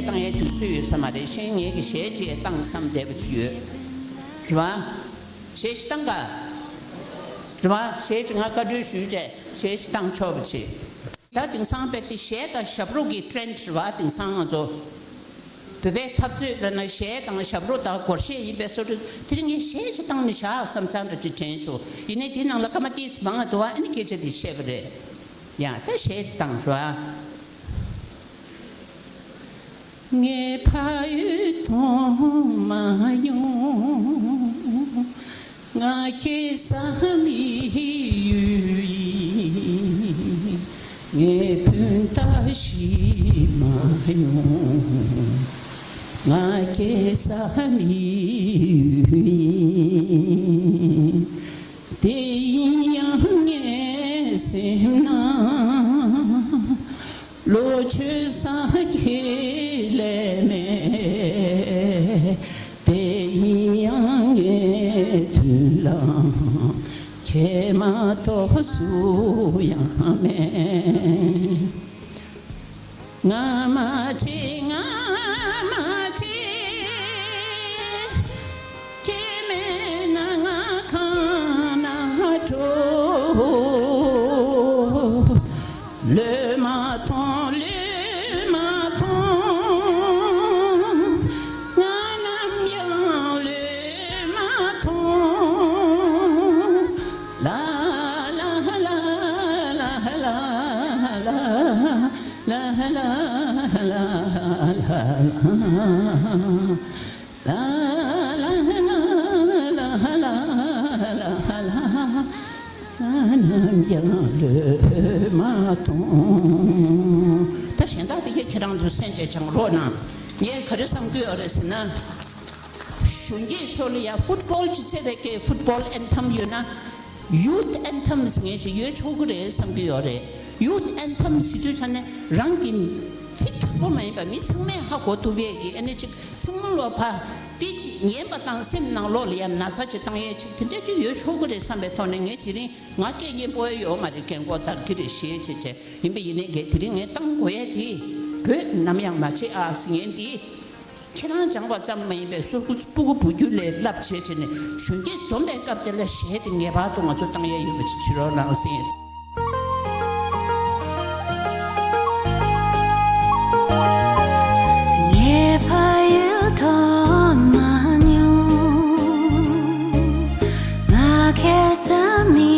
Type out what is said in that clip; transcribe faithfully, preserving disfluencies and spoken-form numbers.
བཏང་ཡའི་དུས་ཚོད་ཡོད་ས་མ་རེད། གཞན་ངེད་ཀྱི་གཞས་ཅིག་བཏང་བསམ་བསྡད་པ་ཅིག་ཡོད། རེད་བ། གཞས་ཤིག་བཏང་ག་རེད་བ། གཞས་ཅིག་ང་བཀའ་འཁྲོལ་ཞུས་བྱས་གཞས་ཤིག་བཏང་ཆོག་པ་བྱེད། ད་དེང་སང་དཔེ་དེ་གཞས་དང་ཞབས་བྲོ་གི་ཊྲེན་ཌི་རེད་བ། དེང་སང་ང་ཚོ་བོད་པའི་འཐབ་རྩོད་ལ་ན་གཞས་དང་ཞབས་བྲོ་དང་སྒོར་གཞས་ཡིན་པའི་བཟོ་འདྲ། དེ་རིང་ངས་གཞས་ཅིག་བཏང་ནས་བཞག་བསམ་ཚར་འདྲ་ཅིག་དྲན་བྱུང་། ཡིན་ནའི་དེའི་ནང་ལ་སྐར་མ་ཏིས་མང་ང་འདུག་བ། ཨ་ནི་སྐད་ཆ་དེ་བཤད་པ་རེད། ཡང་ད་གཞས་དེ་བཏང་རེད་བ། ངའི་ཕ་ཡུལ་མཐོང་མ་མྱོང་། ང་སྐྱེས་ས་མི་ཡུལ་ཡིན། ངའི་སྤུན་ཟླ་ཤི་མ་མྱོང་། ང་སྐྱེས་ས་མི་ཡུལ་ཡིན། དེ་ཡིན་ཡང་ངའི་སེམས་ན་ལོ་ཆུང་ས་ཁྱེད་ལས་མེད། དེ་ཡིན་ཡང་ངའི་མདུན་ལ་ཁྱེད་མ་གཏོགས་སུ་ཡང་མེད། ང་མ་བྱེད། ང་མ་བྱེད། ཁྱེད་མེད་ན་ང་གང་ན་འགྲོ། ལོས་མ་མཐོང་། ལོས་མ་མཐོང་། ང་ནམ་ཡང་ལོས་མ་མཐོང་། ལ་ལ་ལ་ལ་ལ་ལ། ལ་ལ་ལ་ལ་ལ། ལ་ལ་ལ་ལ་ལ་ལ། ང་ནམ་ཡང་ལོས་མ་མཐོང་། ད་གཞན་དག་དེ་གས་ཁྱེད་རང་ཚོ་གསན་བྱས་སྦྱང་རོགས་གནང་། ངས་ག་རེ་བསམ་གྱི་ཡོད་རེད་ཟེར་ན། གཞོན་སྐྱེས་ཚོ་ལ་ཡང་ཕུཊ་བོལ་ཅིག་རྩེ་བའི་སྐད་ཕུཊ་བོལ་ཨེན་ཐམ་ཡོད་ན། ཡུཐ་ཨེན་ཐམ་ཟེར་མཁན་ཅིག་ཡོད་ཆོག་གི་རེད་བསམ་གྱི་ཡོད་རེད། ཡུཐ་ཨེན་ཐམ་ཟེར་དུས་ཙ་ནས་རང་གི་ཚིག་དྲག་པོ་མ་ཡིན་པ་མི་ཚང་མས་ཧ་གོ་ཐུབ་ཡས་ཀྱི། ཨ་ནི་ཅིག་ཚང་མ་ལོ་ཕ་དེ་ཉན་པ་དང་སེམས་ནང་ལོགས་ལ་ཡང་ན་ཚ་ཅིག་བཏང་ཡས་ཅིག་དེ་འདྲ་ཅིག་ཡོད་ཆོག་གི་རེད་བསམ་པའི་ཐོག་ནས། ངས་དེ་རིང་ང་སྐད་སྙན་པོ་ཡོད་མ་རེད། རྒན་གོག་དར་གྱི་རེད། གཞས་བྱེད་བྱེད་ཡིན་པ་ཡིན་ནའི་གས་དེ་རིང་ངས་བཏང་དགོས་ཡས་དེ། བོད་ནམ་ཡང་མ་བྱེད་ཨ་ཟེར་མཁན་དེ། ཁྱེད་རང་སྦྱངས་པ་ཙམ་མ་ཡིན་པའི་སོ་སོ་སྤུ་གུ་བུ་རྒྱུད་ལ་བསླབ་བྱས་བྱས་ནས་གཞོན་སྐྱེས་འཛོམས་པའི་སྐབས་དེ་ལ་གཞས་དེ་ངེས་པར་དུ་ང་ཚོ་བཏང་ཡས་ཡོད་པ་ཅིག་བྱེད་རོགས་གནང་ཟེར། ངའི་ཕ་ཡུལ་མཐོང་མ་མྱོང་། ང་སྐྱེས་ས་མི་